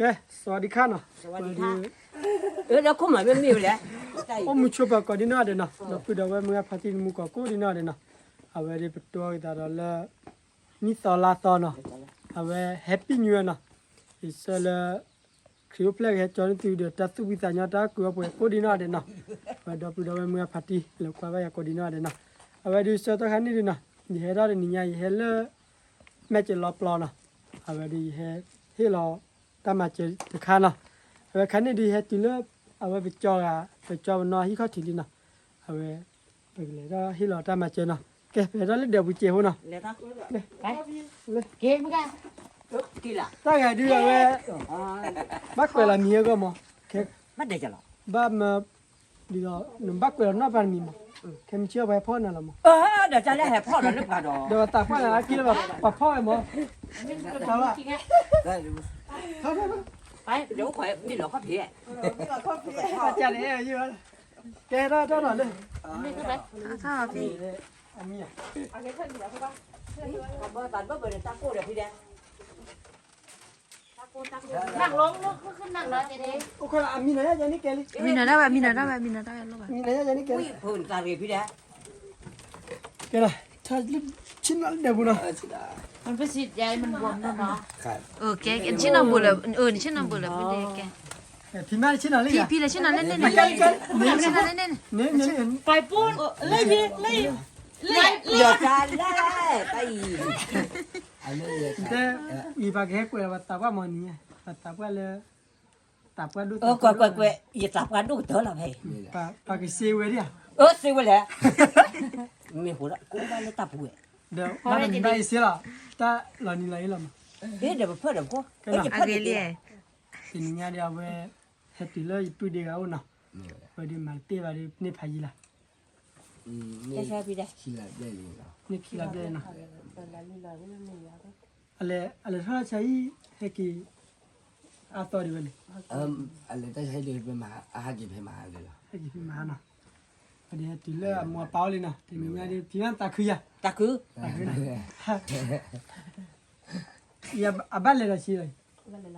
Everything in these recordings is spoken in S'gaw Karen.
ကဲ สวัสดีค่ะနီၤ, ဒီးခိၣ်မးမ့ၢ်မ့ၢ်ဝဲလဲၣ်, အိၣ်မူဆိးပၢၤကိးဒံနီၢ်ဒဲးနီၤ, ဒီပုၢ်ဒီဝဲၢ်မုၢ်ဂၢ်ဖါတံၢ်မူကီၢ်ကိးဒံနီၢ်ဒဲးနီၤ, အဝဲဒၣ်ပတုၤက့ၤသးဒီးလၢ နံၣ်သီလါသီနီၤ, အဝဲ Happy New Year နီၤ, ယဆၢလၢ ခရံာ်အိၣ်ဖျဲၣ်ကဟဲကၠီနသုဒီးတၢ်သူၣ်ဖှံသးညီတၢ်ကူၣ်အီၣ်ပှဲၤကိးဒံနီၢ်ဒဲးနီၤ, အဝဲဒီပုၢ်ဒီဝဲၢ်မုၢ်ဂၢ်ဖါတံၢ်လၢကွၢ်ဘၣ်ယၤကိးဒံနီၢ်ဒဲးနီၤ, အဝဲဒုးဆၢကတီၢ်ခါန့ၣ်ဒုးနီၤ, ယဟဲထီၣ်တနံၤညါ ယဟဲလၢ မဲၢ်ကၠဲးလီပျီနီၤ, အဝဲဒုးယဟဲဟ့ၣ်လီၤတၢ်မၤစၢၤတခါနီၤ, အဝဲခါန့ၣ်ဒုးယဟဲတုၤလၢ အဝဲပကၠီဂၤ ပကၠီပနီၢ်ဟံၣ်ခီၣ်ထံးလံနီၤ, အဝဲ ပကလဲၤထီၣ်ဟ့ၣ်လီၤတၢ်မၤစၢၤနီၤ, ကဲ ပဟဲထီၣ်လၢဒၢးပူၤစဲးဖိနီၤ, လၢ တၢ်ဂၤဒုးအဝဲ ဘၣ်ကွဲးလီၤမံၤအဂီၢ်မး, ဘၣ်မၤ ဒ်သိး နဘၣ်ကွဲးလီၤနီၢ်ပၤတမံၤမး, ခဲမုၢ်ဆ့ၣ်အီၤပှၤဟဲဖီၣ်နၤလီၤမး, ဒီးတၢ်လၢဟဲဖီၣ်လီၤလၢပှၤဒီး ဒီးပသးပှၢ်လၢအက့လၢပှၤဖီၣ်ဝဲမး, ဒီး ကဲထီၣ်ထီၣ်လၢ အမံၤ အမံၤနၤဒၣ်ဝဲ အမံၤနၤဒၣ်ဝဲ အမံၤနၤဒၣ်ဝဲ အမံၤနၤဒၣ်ဝဲ ကဲလီၤ ဆ့ၣ်နီၤလၢဒၢးပူၤနီၤ, ဆ့ၣ်နီၤဘိလၢ နဆ့ၣ်နီၤဘိလၢ ဖံမါတဆ့ၣ်နီၤလၢယၤ, ဖံလဲၤဆ့ၣ်နီၤလၢန့ၣ်န့ၣ်, ဆ့ၣ်နီၤလၢန့ၣ်န့ၣ်, တဲ ယပှၤကဟဲကွဲးလီၤပှၤသးပှၢ်မီၤနံၤ, ပှၤသးပှၢ်လၢ သးပှၢ်ဒိၣ်သးပှၢ်ဒိၣ်, ကွဲးကွဲးကွဲး ယသးပှၢ်ဒိၣ်ကတၢၢ်လီၤဖဲအံၤ, ပှၤကစ့ဝဲဒၣ်ဧါ, အၢ စ့ဝဲလဲၣ်, မ့ၢ်ဟိးဒၣ်ကိးဘၣ်လၢတၢ်ပူၤဝဲ, ဒီးဘၣ်မနုၤဘၣ်အံၤစ့လီၤ, တၢ်လီၤနံၤလီၤအံၤလီၤမး, ဒီးပဖၢၣ်ဒီးဖိ အဂ့ၤလံ, တနံၤညါဒီးအဝဲ ဟဲတုၤလၢယပုၢ်ဒ့ဂၤအိၣ်နီၤ, ဝဲဒုးမၤတပ့ၢ်ဘၣ်ဒီးန့ၢ်ဖးယံၤလၢ် န့ၢ်ခံလါဘျဲၣ်လံနီၤ, အလဲၤထီၣ်ဆါဟံၣ် ဟဲက့ၤ အါသီဒံးဝဲန့ၣ်, အလဲၤတၢ်ဆါဟံၣ်ဒံး ဟဲက့ၤဖဲမဟါလံလီၤ, ဟဲက့ၤဖဲမဟါနီၤ, ဝဲဒုးဟဲတုၤလၢအမိၢ်အပၢ်အိၣ်လံနီၤ, တနံၤညါဒုး ဖံမါသးခုယၤ, သးခု, အဘၣ်လဲၤဒီးဆံးလီၤ, တၢ်ခံသီနီၤ,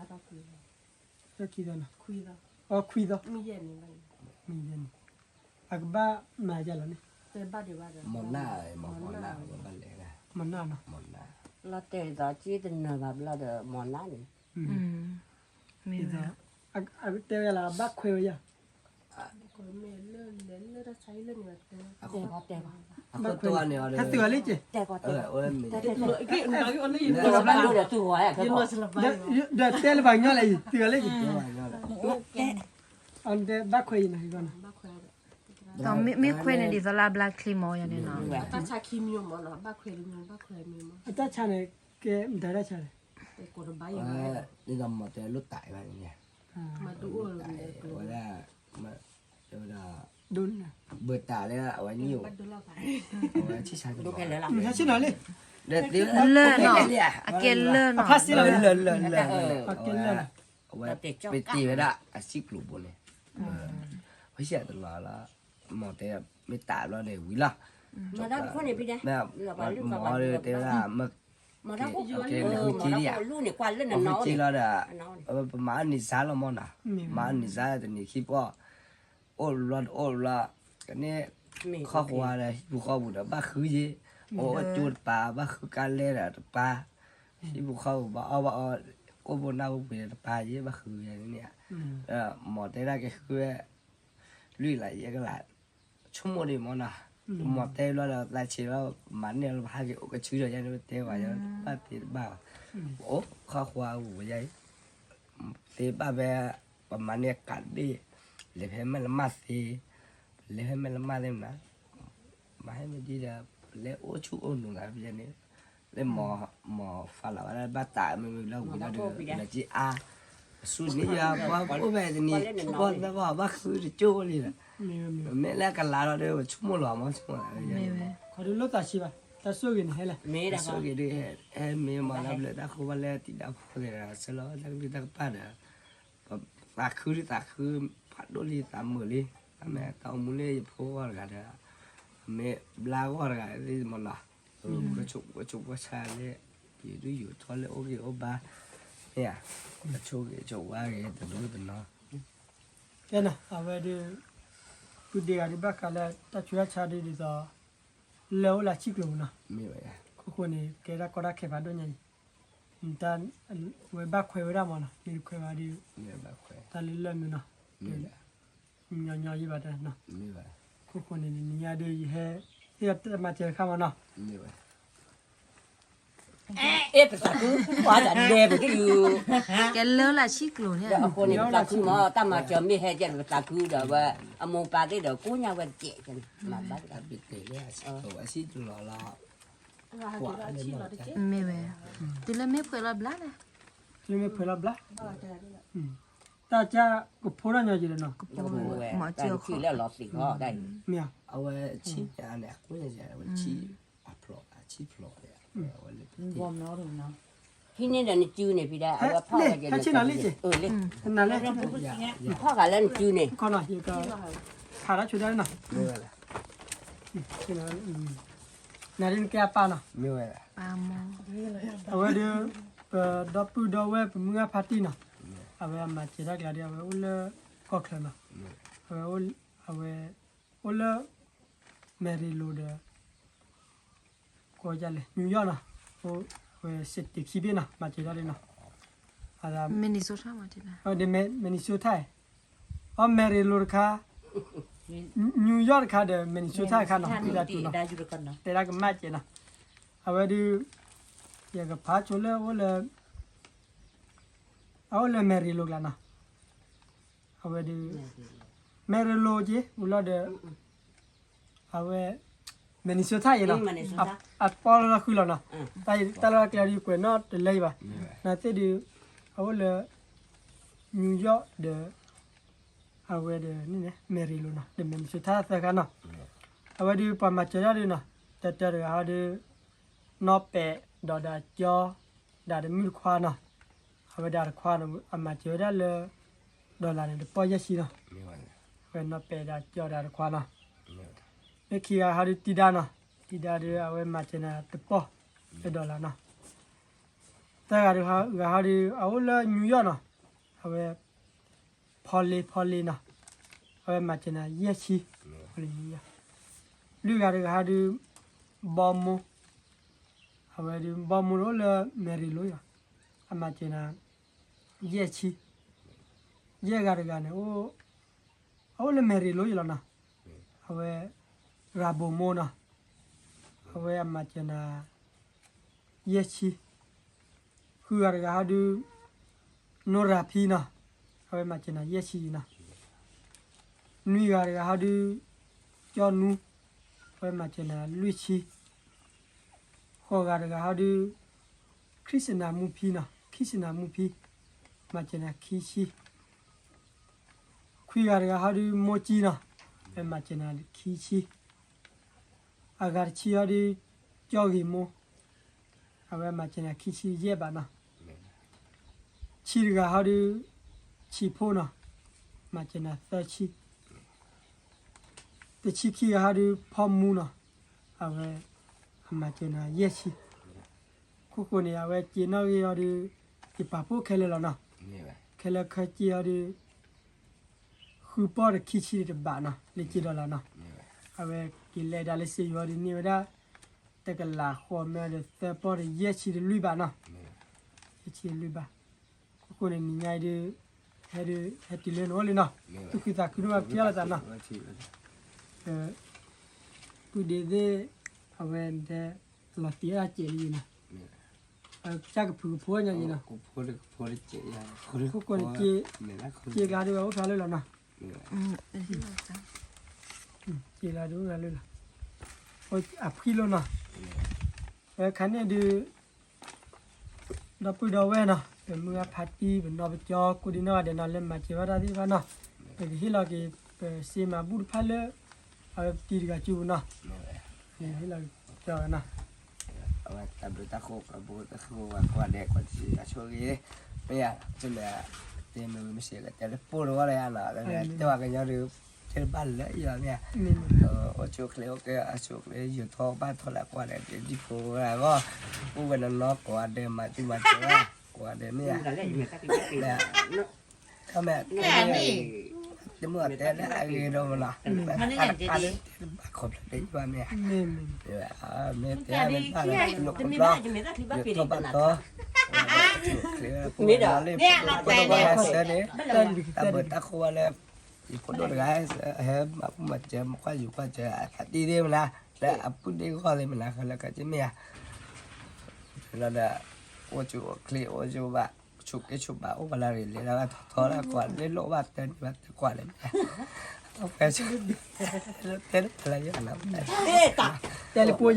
ခွံသီ, ခွံသီ, မုၢ်ယဲၢ်န့ၣ်, မုၢ်ယဲၢ်န့ၣ်, အကဘၣ်မၤယၤလီၤန့ၣ်, မနၢ်, မနၢ်နီၤ, လီၤတဲာ်ဒ်သိးက့တနၢၤဘၣ်ဘျီဒီး မနၢ်န့ၣ်, ဒ်သိး အကတဲဝဲလၢအဘၣ်ခွဲးဝဲယၤ, တဲတဲတဲ, ဟဲသုးအီၤလၢက့ၤ, ဒီးတဲလၢပှၤကညီလဲၣ်အံၤ သုးအီၤလၢက့ၤ, အတဲဘၣ်ခွဲးအံၤနီၤ, မ့ၢ်ခွဲးန့ၣ်ဒ်သိးလၢအဘျါချံမီၤယၤန့ၣ်နီၤ, အတၢ်ဆါန့ၣ် ကဲမတၤတၢ်ဆါလဲၣ်, ဒ်သိးမီၤတဲလိၣ်တၢ်အံၤဘၣ်န့ၣ်, ဝဲဒၣ် ဘၣ်တၢ်လၢအဝဲနံၣ်အိၣ်, အဝဲဆံၣ်ဆါကလီၤ, ဆံၣ်နီၤလံ, လၢၢ်နီၤ, အကဲလၢၢ်နီၤ, လၢၢ်လၢၢ်, အဝဲပတ့ၢ်ဝဲဒၣ်အစံၣ်ကျိၤဘိန့ၣ်, ဝဲဆံၣ်တလီၤလီၤ, မီၤတဲမ့ၢ်တၢ်ဘျီဒီးဝံၤလီၤ, မီၤတဲတဲဝဲဒၣ် ကဲနဃုက့လံဧါ, နဃုက့လီၤဒီး ပမၤအီၣ်န့ၢ်စါလီၤမီၢ်နီၤ, မၤအီၣ်န့ၢ်စါတနံၤခံပီၢ်, အိၣ်လီၤတအိၣ်လီၤ, ကန့ၢ်ခီၣ်ဃိးဒီး ဟံၣ်ပူၤဃီပူၤဒီး ဘၣ်ဃုယ့ၣ်, အိၣ်ကၠိတပၤ ဘၣ်ဃုကါလဲဒီးတပၤ, ဟံၣ်ပူၤဃီပူၤ ဘၣ်အီၣ်ဘၣ်အီ ကိၣ်ဘိနၢ်ဘိပှ့ၤတပၤယ့ၣ် ဘၣ်ဃုယ့ၣ်န့ၣ်, မီၤတဲဒၣ်ကဲဃုဝဲ လွံၢ်ကလးယဲၢ်ကလး, ဆိကမိၣ်ဒံးမီၢ်နီၤ, မီၤတဲဘျီဒီးသးဆံးလီၤ မၤန့ၢ်လီၤ ပဟးက့ၤအိၣ်ကဆူဒီးယဲၢ်န့ၣ် ပတဲဝဲယဲၢ် ဘၣ်သ့တဘၣ်, အိၣ်ခီၣ်ဃိးအပူၤယဲၢ်, သ့ဘၣ်ဖဲ ပမၤန့ၢ်ကးတဘ့ၣ်, လဲၤဖဲမဲၢ်လမၢ်သ့, လဲၤဖဲမဲၢ်လမၢ်သ့မနုၤ, မၤဟဲမ့ၢ်ဒ်ဒီး လဲၤအိၣ်ဆူၣ်အိၣ်နူၤသးဖဲန့ၣ်, လၢမီၤ မီၤဖးလီၤဝဲဒၣ်ဘၣ်တးမ့ၢ်မ့ၢ်လၢဝံၤလီၤဒီး လၢက့အါ, ပဆူန့ၣ်ယၤ ပှၤအိၣ်ဖဲတနံၤ ပှၤသးပှၢ်ဘၣ်ဃုတကၠိလံဒီး, မ့ၢ်လၢကလးလီၤဒီး ပဆိကမိၣ်လီၤမီၢ်ဆိကမိၣ်သး, ခီဒုးလိၣ်သးဆံးဘၣ်, တၢ်ဆိၣ်ဂ့ၤန့ၣ်ဟဲလဲၣ်, တၢ်ဆိၣ်ဂ့ၤဒုး ဟဲမ့ၢ်မၤလၢဘျၢတၢ်ဃိဘၣ်လၢတံၤဒါဖိသ့ၣ်ဒီး ဆၢလီၤတၢ်ကလုၢ်တၢ်ကပၤဒီး သးခုဒုးသးခု ဖးဒိၣ်လံသးမုာ်လံ, အမ့ၢ်တၢ်အိၣ်မူလၢယဖိဂီၢ်တဂၤဒီး အမ့ၢ်ဘျါဂီၢ်တဂၤသ့ၣ်မနီၤ, ကဆိးကဆိးကဆါလၢ ယဒုးယိာ်ထီၣ်လၢအိၣ်ဂ့ၤအိၣ်ဘါ, မ့ၢ်ဧါ, အဆိၣ်ဂ့ၤဆိၣ်ဝါဂ့ၤတဒိတနီၤ, ကဲနီၤ အဝဲဒုး, ပုၢ်ဒ့ဂၤဒုးဘၣ်ဃးလၢတၢ်ဆူးတၢ်ဆါဒုးဒ်သိး, လၢအိၣ်လၢဆံၣ်ကျိၤမနီၤ, မ့ၢ်ဝဲ, ခိၣ်ဃိန့ၣ် ကဲဒၣ်ကီတၢ်ခဲဖးဒိၣ်ညါအံၤ, တၢ်, ဝဲဘၣ်ခွဲးဝဲဒၣ်မနီၤ မ့ၢ်တခွဲးဝဲဒုး, တၢ်လၢလၢၢ်မုာ်နီၤ, ညီညီယံၤဘၣ်တၢ်နီၤ, ခိၣ်ဃိန့ၣ် နံၤညါဒုးယဟဲ, ဟ့ၣ်လီၤတၢ်မၤစၢၤတခါမနီၤ အဲ ပသးခု, ပှၤတၢ်ဒဲးပတု, ကဲလၢလၢဆံၣ်ကျိၤန့ၣ်, အဃိန့ၣ် ပသးခုမး တၢ်မၤစၢၤမ့ၢ်ဟဲကဲန့ၣ် ပသးခုဒီးဝဲ, အမိၢ်ပၢ်သ့ၣ်ဒီးကိးညါဝဲတကဲးန့ၣ်, မၤဘၣ်တၢ်, အဆံၣ်ကျိၤလီၤ, မ့ၢ်ဝဲ, တုၤလၢမ့ၢ်ဖှဲးလီၤဘျါလဲၣ်, တုၤလၢမ့ၢ်ဖှဲးလီၤဘျါ, တၢ်ကၢ်ကဖိထီၣ်ညီက့ၤဒီးနီၤ, မၤစၢၤဃီလီၤသ့ၣ်ဃီ, မ့ၢ်ဧါ, အဝဲဆံၣ်န့ၣ် အကိးညါက့ၤ အဝဲဆံၣ်, အဖျိး, အဆံၣ်ဖျိး, ဟံးန့ၢ်ဒီးနစုန့ၣ်ဖံဒၣ်, အဝဲဖီၣ်ဝဲကဲ, နဖီၣ်ဃာ်လၢနစုန့ၣ်, ခါဒၣ်ဆိဒၣ်နီၤ, နၤဒ်နကဲအပၢ်နီၤ, အဝဲဒုး, ပဒီပုၢ်ဒီဝဲၢ်ပမုၢ်ဂၢ်ဖါတံၢ်နီၤ, အဝဲအမၤစၢၤတၢ်ကျါဒုး အဝဲအိၣ်လၢကီၢ်ချၢနီၤ, အဝဲ, အဝဲ, အိၣ်လၢ, မဲၤရံလိၤဒီး ကိးယလဲၣ် နယူးယီၣ်နီၤ, အဝဲ state ခံဘ့ၣ်နီၤ မၤစၢၤတၢ်ဒ်နီၤ, Minnesota, Minnesota, အီ မဲၤရံလိၤတခါ, နယူးယီၣ်တခါဒီး Minnesota တခါနီၤ, တဲဒၣ်ကမၣ်စဲးနီၤ, အဝဲဒုး, ယကဖးဆိလၢအိၣ်လၢ, အအိၣ်လၢမဲၤရံလိၤကျါနီၤ အဝဲဒုး, မဲၤရံလိၤက့ၤ ဝံၤလီၤဒီး, အဝဲ, Minnesota အံၤနီၤ, အပီလီၤဃုာ်လီၤနီၤ, တၢ်လၢကျဲဒုးကွဲးနီၣ်တလၢအံၤဘၣ်, နသ့ၣ်ဒုး, အအိၣ်လၢ, နယူးယီၣ်ဒီး, အဝဲဒၣ်န့ၣ် မဲၤရံလိၤနီၤ ဒီး Minnesota သၢခါနီၤ, အဝဲဒုးပှၤမၤစၢၤတၢ်ဒုးနီၤ, တၢတၢတဂၤဟီဒုး, နီၢ်ပဲာ်ဒီးဒၣ်ကၠီ, ဒၣ်တမုၣ်တခွါနီၤ, အဝဲဒၣ်တခွါန့ၣ် အမၤစၢၤဝဲဒၣ်လၢ, ဒီလၣ်န့ၣ် တပီၢ်ယဲၢ်ဆံနီၤ, အဝဲနီၢ်ပဲာ်ဒၣ်ကၠီဒၣ်တခွါနီၤ, မ့ၢ်ခံဂၤဟီဒုးတံၤဒါနီၤ, တံၤဒါဒုးအဝဲမၤစၢၤနၤတပီၢ်, လၢဒီလၣ်နီၤ, သၢဂၤတဂၤဟီဒုး အအိၣ်လၢနယူးယီၣ်နီၤ, အဝဲ, ဖီလ့ၤ ဖီလ့ၤနီၤ, အဝဲမၤစၢၤနၤယဲၢ်ဆံ, လွံၢ်ဂၤတဂၤဟီဒုး, ဘီမိၢ်, အဝဲဒုးဘီမိၢ်န့ၣ်အိၣ်လၢမဲၤရံလိၤလီၤ, အမၤစၢၤနၤ, ယဲၢ်ဆံ, ယဲၢ်ဂၤတဂၤန့ၣ်, အအိၣ်လၢမဲၤရံလိၤလီၤနီၤ, အဝဲ, ရၤဘိၣ်မိၢ်နီၤ, အဝဲအမၤစၢၤနၤ, ယဲၢ်ဆံ, ဃုဂၤတဂၤဟီဒုး, နိရၤဖံနီၤ, အဝဲမၤစၢၤနၤယဲၢ်ဆံနီၤ, နွံဂၤတဂၤဟီဒုး, ကၠီနူ, အဝဲမၤစၢၤနၤလွံၢ်ဆံ, ဃိးဂၤတဂၤဟီဒုး, ခရံစနၤမူဖံနီၤ ခရံစနၤမူဖံ, မၤစၢၤနၤခံဆံ, ခွံဂၤတဂၤဟီဒုးမိၢ်ကံနီၤ, အဝဲမၤစၢၤနၤခံဆံ, အဂၤတဆံဟီဒုး, ကၠီဂ့ၤမိၢ်, အဝဲမၤစၢၤနၤခံဆံယဲၢ်ဘးနီၤ, ဆံတဂၤဟီဒုး, ဆံးဖိနီၤ, မၤစၢၤနၤသၢဆံ, တဆံခံဂၤဟီဒုးဖီမူနီၤ, အဝဲ, အမၤစၢၤနၤယဲၢ်ဆံ, ခိၣ်ဃိန့ၣ် အဝဲစ့နီၣ်ဂံၢ်အီၤဒုး, ယပာ်ဖှိၣ်ခဲလၢာ်လီၤနီၤ, ခဲလၢာ်ခဲဆ့အီၤဒုး, ဃုပီၢ်ဒီးခံဆံတဘးနီၤ လၢစ့ဒီလၣ်နီၤ, အဝဲက့ၤလဲၤဒၣ်လၢစ့ယွၤဒုးန့ၢ်ဝဲဒၣ်, တကလးဃိးမၢဒီးသၢပီၢ်ဒီးယဲၢ်ဆံတလွံၢ်ဘးနီၤ, ယဲၢ်ဆံတလွံၢ်ဘး, ခိၣ်ဃိန့ၣ်နံၤညါအံၤဒုး, ဟဲဒုးဟဲတုၤလၢနအိၣ်လံနီၤ, သူၣ်ခုသးခုဒိၣ်မးဖျါလီၤသးနီၤ ပုၢ်ဒ့သ့ၣ်, အဝဲတဲ, လီၤတံၢ်အစဲးလံနီၤ, ကစၢ်ကဖုကဖိညါအံၤနီၤ, ခိၣ်ဃိန့ၣ်, က့ကျါဒုးဝဲအိၣ်ဖျါလၢလီၤနီၤ, က့ကျါဒုးအိၣ်ဖျါလၢလီၤ, အဖှံလီၤနီၤ, ဝဲခါန့ၣ်ဒုး ဒီပုၢ်ဒီဝဲၢ်နီၤ ပမုၢ်ဂၢ်ဖါတံၢ် ပနီၢ်ပကၠီ ကိးဒံနီၢ်ဂၤဒဲးနီၤ လၢမၤစၢၤဝဲဒၣ်သ့ၣ်တဖၣ်နီၤ, ပကဟ့ၣ်လီၤက့ၤ ပစ့မၤဘူၣ်တဖၣ်လၢ အဝဲပတံၤတဂၤစုပူၤနီၤ, ဟ့ၣ်လီၤက့ၤကၠီဝဲနီၤ, အဝဲတၢ်ဘျုးတၢ်ဃိ ပှၤဘိတၢ်ဃိဝဲကိးဂၤဒဲး ကိးဒံအဆိၣ်ဂ့ၤ, မ့ၢ်ယၤ ဖဲလဲၣ်, တဲမ့ၢ်ဝံၤမ့ၢ်စ့ၢ်ကီး တဲလၢပိၢ်တဝီလၢယၤနီၤ တဲတဘၣ်လၢယၤမ့ၢ်ယၤ, အိၣ်ဆူၣ်အိၣ်ချ့ အိၣ်ကဲအဆူၣ်အိၣ်ချ့ ယိၤထီၣ်ဘၣ်ထီၣ်လၢကိးဂၤဒဲး ဒ်ဖိဝဲအဂီၢ်, အိၣ်ဝဲနီၢ်နီၢ်ကိးဂၤဒဲး မၤတံၢ်မၤစၢၤ ကွၢ်ဒီးမ့ၢ်ဧါ, တမ့ၢ်တဲလၢအဂ့ၤဒီးမနီၤ, ပတပာ်လၢတဲတဘၣ်ခီဖျိတယဘၣ်မ့ၢ်ဧါ, မ့ၢ်တဲမ့ၢ်ဘၣ်လၢပလိၣ်ကဘျီ, ယထီၣ်ဘၣ်တီ, မ့ၢ်ဒီး, ပတဘၣ်ဟဲဆၢန့ၣ်, တၢ်ဘၣ်တၢ်ဃိဝဲလၢ ယဖိဒိၣ်တဂၤ ဟဲမၤပူၤမၤစၢၤ မၤကွၢ်ယုာ်ကွၢ်စၢၤ အသးတံၢ်သ့ၣ်မနၤ, လၢအပုၢ်ဒ့ၣ်ဂီၢ်သ့ၣ်မနၤ လၢကကမ့ၢ်ဧါ, လီၤဒီး အိၣ်ကၠူအိၣ်ချ့အိၣ်ကၠူဘၣ်, ဆူးက့ဆူးဘၣ် အိၣ်ပှၤလၢရ့ၣ်လဲၤလၢထီထီလၢကွၢ်လၢလိၣ်ဘၣ်တၢ်န့ၣ်ဘၣ်တကွၢ်န့ၣ်, အဝဲဆူ တဲလၢပှၤလၢယၤလီၤ, တဲလၢပှၤယၤ, တဲလၢပှၤယၤ,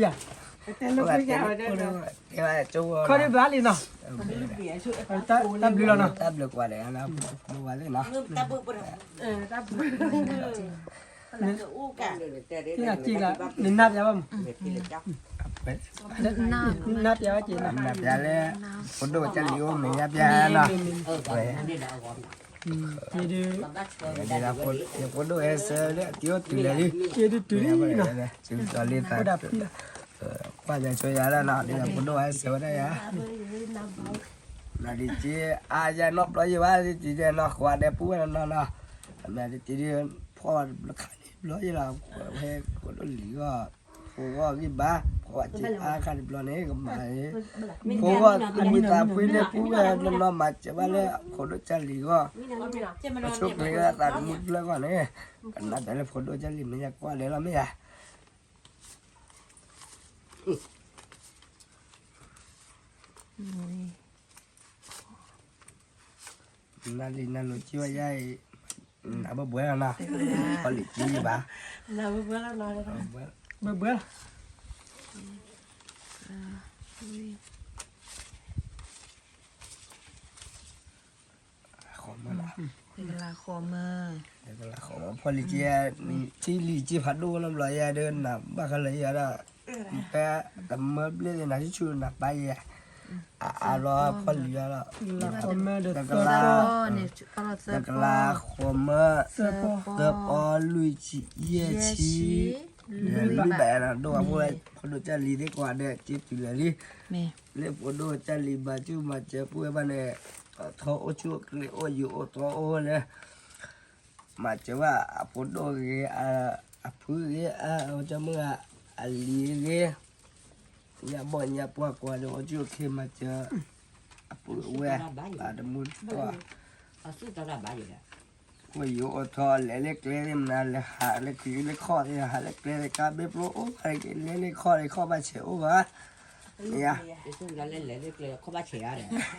တဲဝဲကၠူဝဲ ခီဒံးဘၣ်လံနီၤ, တၢ်ဘျုးလီၤနီၤ, တၢ်ဘျုးကွၢ်ဒီး နနၢ်ပျဲဘၣ်မး, နနၢ်ပျဲဘၣ်က့ၤနၤ, နနၢ်ပျဲလၢ ဖိဒိၣ်ကၢ်လံၤအိၣ်မ့ၢ်ညါပျဲနီၤ, ယဒုး, ယဖိဒိၣ်ဟဲဆၢလၢအတံၤအိၣ်တုၤလဲၤလံ, ယဒုးတုၤလံနီၤ, အိၣ်ဒီးဖံလီၤ, ကွၢ်ယၤဆိယၤလီၤနီၤ, ယဖိဒိၣ်ဟဲဆၢဝဲဒၣ်ယၤ နဒံးက့ အါယဲနီတဘျီယဲဘၣ် ဒ်တံၤဒဲးနီၤ ကွၢ်ဒဲးပူၤဝဲနီၤနီၤ, အမ့ၢ်ဒ်တံၤဒဲး ဖီၣ်တဘျီခါန့ၣ်တဘျီယဲလီၤ, ဝဲဖိဒိၣ်လံၤဂီၢ်, ဖိဂီၢ်ဂံၢ်ဘါ, ဖိဂီၢ်က့ၤအါခါတဘျီန့ၣ် ကမၤ, ဖိဂီၢ်အမုာ်သးဖှံန့ၣ်ပူၤဝဲနီၤနီၤ မၤစၢၤဘၣ်လၢဖိဒိၣ်ကၢ်လံၤဂီၢ်, အဆိကျဲၤလၢအသးသမူတဖျၢၣ်ဂီၢ်န့ၣ်, ကနၣ်တၢ်လၢဖိဒိၣ်ကၢ်လံၤမ့ၢ်ယကွၢ်လဲၤလီၤမ့ၢ်ယၤ နၤလံၤနၤလိၤက့ၤဝဲယါအံၤ, နဘၣ်ဘှဲလီၤနီၤ, ပလံၤက့ၤယဘၣ်, ဘၣ်ဘှဲလီၤ, ဃီမၢ, ဃီမၢ, ဖီလံၤက့ၤ, ထံလံၤက့ၤဖးဒိၣ်နီတဘျီယါဒီး နဘၣ်ဃးလၢယါဒီး, ဖဲတမၢဘျဲၣ်သ့ၣ်နၤဆူၣ်ဆူၣ်နၤပၢ်ယါ, အအါလီၤဖီလံၤယါလီၤ, တကလး, တကလးဃီမၢ, သၢပီလွံၢ်ဆံယဲၢ်ဆံ, လွံၢ်ဘးနီၤ ဒိၣ်အဖိ, ဖိဒိၣ်ကၢ်လံၤသ့ၣ်ကိးဂၤဒဲးက့ၤတုၤလၢာ်လံ, လၢဖိဒိၣ်ကၢ်လံၤမၤစၢၤမၤစၢၤပှဲၤဘၣ်န့ၣ်, ထီၣ်အိၣ်ဆူၣ်အိၣ်ချ့အိၣ်ယိာ်အိၣ်ထီၣ်အိၣ်လၢ မၤစၢၤဘၣ်အဖိဒိၣ်ဂ့ၤ, အဖုဂ့ၤ, အကမုၢ်ဂ့ၤ, အလံၤဂ့ၤ, ညါဘီၣ်ညါပှၢ်ကွၢ်ဒီး အိၣ်ဆူၣ်အိၣ်ချ့မၤစၢၤ, အပုၢ်အဝဲၢ်, ဘၣ်တမူတတီၢ်, အိၣ်ယိာ်အိၣ်ထီၣ် လဲၤလၢကျဲသ့ၣ်မနၤ လဲၤဟးလၢခ့လၢခီၣ်သ့ၣ် ဟးလၢကျဲသ့ၣ် ကါဘ့ၣ်ပျိအိၣ်ဘၣ်, လဲၤလၢခီၣ်သ့ၣ် ခီၣ်ဘၣ်ဆဲးအိၣ်ဘၣ်, မ့ၢ်ဧါ လဲၤတခီတဘျီ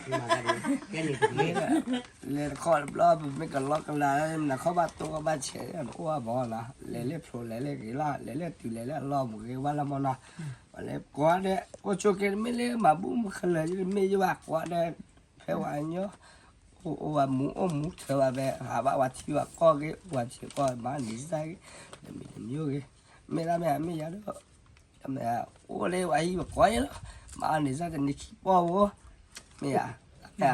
ပမ့ၢ်ကလီကလၤ မနၤခီၣ်ဘၣ်တိၢ်ခီၣ်ဘၣ်ဆဲး အိၣ်အဘီနီၤ, လဲၤလၢဖျိလဲၤလၢဂ့ၤလီၤ, လဲၤလၢတုၤလဲၤလၢအလီၢ်မူဂ့ၤဝါလီၤမနီၤ, ပှၤလဲၤကွၢ်ဒီး အိၣ်ဆိးက့တမ့ၢ်လၢမၤဘူၣ်မၤခလၢာ် မ့ၢ်ယဘၣ်ကွၢ်ဒီး ဖဲဝဲညီ အိၣ်ဝဲမူအိၣ်မူထၢဘၣ်ဖဲ ဟးဘၣ်ဝဲထံဝဲကီၢ်ဂ့ၤ ဝဲထံကီၢ် မၤန့ၢ်စၢ်ဂ့ၤ တမံၤတမံၤဂ့ၤ, မ့ၢ်ဒၣ်မ့ၢ်ဧါ မ့ၢ်ယၤဒီး အိၣ်လၢဝဲဟံၣ်ပကွၢ်ယဲလီၤ, မၤန့ၢ်စၢ်တနံၤခံပီၢ်ဧိၤ, မ့ၢ်ဧါ, မ့ၢ်ဧါ,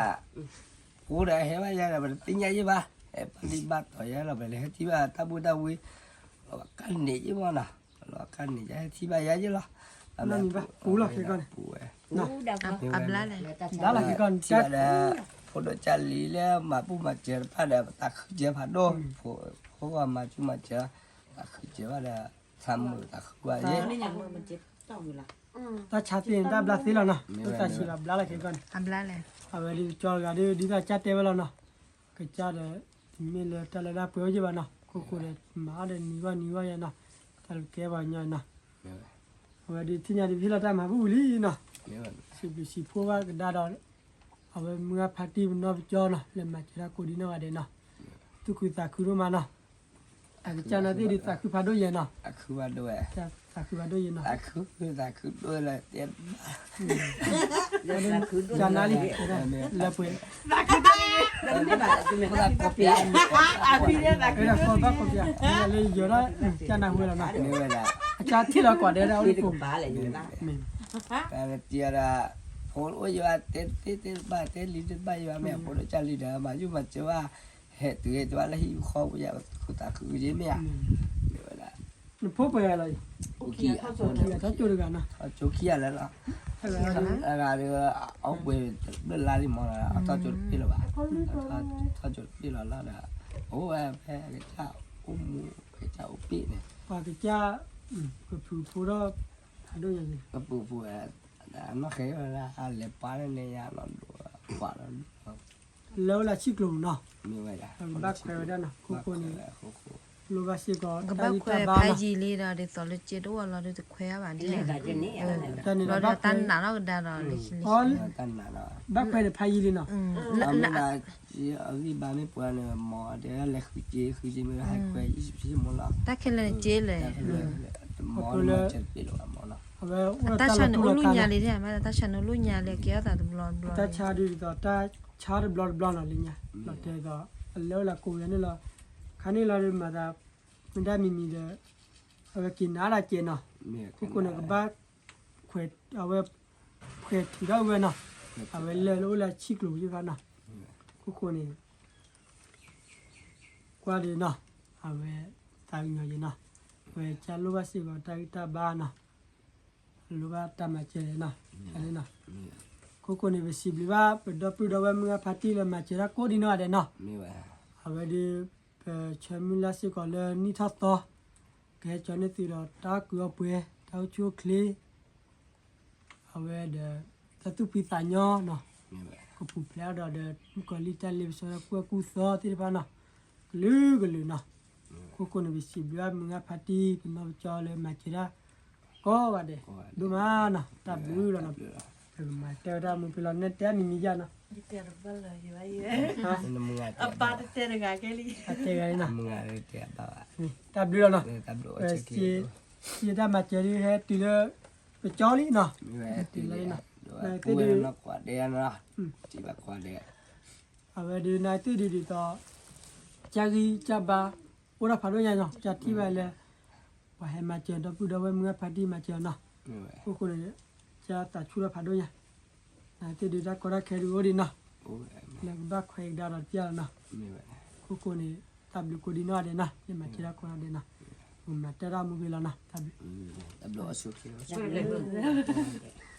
အိၣ်ဒီးဟဲဘၣ်ယၤဒီး ပတသ့ၣ်ညါယဲဘၣ်, ဟဲဘၣ်လံဘၣ်တီၤယဲလီၤ ပလဲၤဟဲထံၣ်ဘၣ်တၢ်ဘူၣ်တၢ်ဝံ လီၤကါန့ၣ်ယဲမနီၤ, လီၤကါန့ၣ်ယဲဟဲထံၣ်ဘၣ်ယၤယဲလီၤ, ပူၤလီၤခဲကီၢ်န့ၣ် ပူၤဝဲ ဘျါလီၤခဲကီၢ်န့ၣ် ဖိဒိၣ်ကၢ်လံၤလၢမၤဘူၣ်မၤစၢၤတဖၣ်ဒီး ပသးခုစၢၤဖးဒိၣ်, ဖိဂီၢ်မၤဘူၣ်မၤစၢၤ, သးခုစၢၤဘၣ်ဒီး သးမုာ်သးခုဘၣ်ယဲ, တၢ်ဆါသ့ၣ်န့ၣ် တၢ်ဘျါသ့လီၤနီၤ, တၢ်ဆါဘျါလီၤခဲကီၢ်န့ၣ်, အဝဲဒ်ကၠီတဂၤဒီး ဒ်သိးကၢ်တဲဝဲလီၤနီၤ, ကစၢ်ဒီး မ့ၢ်လၢတၢ်လၢတၢ်ပှဲၤအိၣ်ယဲဘၣ်နီၤ, ခိၣ်ဃိဒီး မၤအီၣ်ဒီးနံၤဂီၢ်နံၤဂီၢ်ယဲနီၤ, တၢ်လူၤကဲပှၤကညီနီၤ, အဝဲဒ်ထံၣ်ညါဒ်ဖဲလီၤတၢ်မၤဘူၣ်လံနီၤ, စံးဘျုးစံးဖှိၣ်ဘၣ်ကဒါဒီး အဝဲမုၢ်ဂၢ်ဖါတံၢ်ပနီၢ်ပကၠီနီၤ, လဲၤမၤစၢၤတၢ်ကိးဒံနီၢ်ဂၤဒဲးနီၤ, သူၣ်ခုသးခုဒိၣ်မးနီၤ, အကစၢ်နာ်သ့ၣ်ဒ်သးခုဖးဒိၣ်ယဲနီၤ, သးခုဖးဒိၣ်ယဲနီၤ, သးခုဖးဒိၣ်လၢတဲ ကနါလံ, လၢပှဲၤ, ကီၢ်ဘၣ်ကီၢ်ပၠး, လၢယိၤဒၣ် ကနၢ်ဟူလီၤနီၤ, အကၢ်ထံၣ်လီၤကွၢ်ဒဲးဒၣ်အိၣ်လၢကိးဘၣ်လဲၣ်, တၢ်တံၤအဒၣ် ဖိအိၣ်ယဘၣ်တဲသ့တဲဘၣ်တဲလံၤတဘၣ်ယဘၣ်မ့ၢ် ဖိဒိၣ်ကၢ်လံၤဒီး မၤယုၢ်မၤစၢၤဘၣ်, ဟဲတုၤဟဲတဘၣ်လၢဟံၣ်ဃီပူၤယၤ ပသူၣ်ခုသးခုကယဲၢ်မ့ၢ်ဧါ, မ့ၢ်ဝဲဒၣ် နဖိပှဲၤဂၤလီၤ, ထီၣ်ကၠိတဂၤနီၤ, ထီၣ်ကၠိခံဂၤလၢာ်လီၤ, ထီၣ် အဂၤဒီး အအိၣ်ပှဲၤတဘျၢၣ်လါလံမး, အထီၣ်ကၠိတပ့ၢ်လၢၤဘၣ်, ထီၣ်ကၠိတပ့ၢ်လီၤလီၤဒီး အအိၣ်ဝဲဖဲကစၢ်အိၣ်မူကစၢ်အိၣ်ပ့ၢ်န့ၣ်, ပှၤကစၢ် ကပုာ်ဖိဒီး ဖးဒိၣ်ညါန့ၣ် ကပုာ်ဖိ အနီၢ်ဃဲဝဲဒၣ် အလဲၤပာ်လၢန့ၣ်ယါလီၤဒိၣ် ပာ်လီၤ လၢအိၣ်လၢဆံၣ်ကျိၤနီၤ, မ့ၢ်ဝဲဒၣ် ပကဘၣ်ခွဲးဝဲဒၣ်နီၤ, ခိခိၣ်န့ၣ် လိၣ်ဘၣ်စ့ၢ်ကီး ကဘၣ်ခွဲးဖးယံာ်လံဒီး ဒ်သိးလၢကၠ့တအိၣ်လီၤဒီးတခွဲးအါဘၣ်ဒ်လဲၣ်, လီၤဒီးတၢ်နာ်ထီၣ်ကဒါဒီး လၢခံလၢခံ ဘၣ်ခွဲးန့ၣ်ဖးယံာ်လံနီၤ, အဂံၢ်ဘါမ့ၢ်ပှဲၤန့ၣ် မ့ၢ်တဲလဲၤဃုကၠ့ ဃုကၠ့မ့ၢ်ဟဲခွဲး ယံၣ်ဆံမိၢ်လီၤ, တၢ်ခဲလၢာ်န့ၣ်ကၠ့လဲၣ်, မ့ၢ်တပ့ၢ်လီၤဘၣ်မ့ၢ်နီၤ, အတၢ်ဆါန့ၣ်အိၣ်လၢညါလံ, တၢ်ဆါန့ၣ်အိၣ်လၢညါလံ ကဲအသးတဘျီတဘျီ, တၢ်ဆါဒ်သိး တၢ်ဆါတဘျီတဘျီလီၤလၢညါ, လီၤတဲာ်ဒီး အလဲၤအိၣ်လၢကိးဝဲန့ၣ်လီၤ, ခါန့ၣ်လီၤဒီးမၤသး မ့ၢ်ဒၣ်မံၤမံၤဒီး အဝဲက့ၤနးဒၣ်ကဲနီၤ, ခိခိၣ်န့ၣ်ကဘၣ်ခွဲး အဝဲ ခွဲးထံးထီၣ်ဝဲနီၤ, အဝဲလဲၤလၢအိၣ်လၢဆံၣ်ကျိၤယ့ၢ်ဖးနီၤ, ခိခိၣ်န့ၣ် ကွၢ်ဒ်နီၤ, အဝဲ သးကညီၤယဲနီၤ, အဝဲကၢ်လိၣ်ဘၣ်စ့ၢ်ကီးတၢ်ဂံၢ်တၢ်ဘါနီၤ, လိၣ်ဘၣ်တၢ်မၤစၢၤနီၤ, ခိခိၣ်န့ၣ် ပစံးဘျုးဘၣ် ပဒီပုၢ်ဒီဝဲၢ်မုၢ်ဂၢ်ဖါတံၢ်လၢ မၤစၢၤတၢ်ကိးဒံနီၢ်ဂၤဒဲးနီၤ, အဝဲဒီး ပဆၢမုၢ်လၢ်စ့ၢ်ကီးလၢနံၣ်ထီၣ်သီ ကဟဲကၠီန့ၢ်သုဒီးတၢ်အီၣ်ကုးအီပှဲၤ တၢ်အိၣ်ဆူၣ်အိၣ်ချ့ အဝဲဒီး တၢ်သူၣ်ဖှံသးညီနီၤ, ကပူၤဖျဲးအါဒီးဒီး မုၣ်ကီၤလံၢ်တၢ်လ့ပစီဒီး ကူၣ်အၢကူၣ်သီသ့ၣ်တဖၣ်နီၤ, ကလုာ်ကလုာ်နီၤ, ခိခိၣ်န့ၣ် ပစံးဘျုးဘၣ်မုၢ်ဂၢ်ဖါတံၢ် ပနီၢ်ပကၠီလၢမၤစၢၤတၢ် ကိးဂၤဒဲး, ဒိၣ်မးနီၤ, တၢ်ဘျုးလီၤနီၤ, ပကမၤတဲဝဲဒၣ်မူဖဲလီၤ နဲတဲမံၤမံၤယါနီၤ, အပၢ်တတဲတဂၤကဲလံ, အတဲဂၤလံနီၤ, တၢ်ဘျုးလီၤနီၤ, ပစံး စံးတၢ်မၤစၢၤဒ်ဟဲတုၤလၢ ပကၠီလံနီၤ, တုၤလၢနီၤ, နသ့ၣ်ဒုး အဝဲဒုးနသ့ၣ်ဒုးဒ်သိး ကၢ်ဂံၢ်ကၢ်ဘါ အိၣ်ဒီးဖးဒိၣ်ညါနီၤ, ကၢ်ထံၣ်ဘၣ်လၢ ပှၤဟဲမၤစၢၤဒီပုၢ်ဒီဝဲၢ်မုၢ်ဂၢ်ဖါတံၢ်မၤစၢၤနီၤ, ခိခိၣ်န့ၣ် ကၢ်သးဆူၣ်ထီၣ်ဖးဒိၣ်ညါ, နသ့ၣ်ဒုးတၢ်ကီတၢ်ခဲဒုးအိၣ်ဒံးနီၤ, နကဘၣ်ခွဲးကဒါဒီးတပျၢ်လီၤနီၤ, ခိခိၣ်န့ၣ် တၢ်ဘျုးကိးဒံနီၢ်ဂၤဒဲးနီၤ, ယမၤစၢၤတၢ်ကိးဂၤဒဲးနီၤ, ပမၤတဲတၢ်မူဖဲလီၤနီၤ, တၢ်ဘျုး တၢ်ဘျုးအဆိၣ်ချ့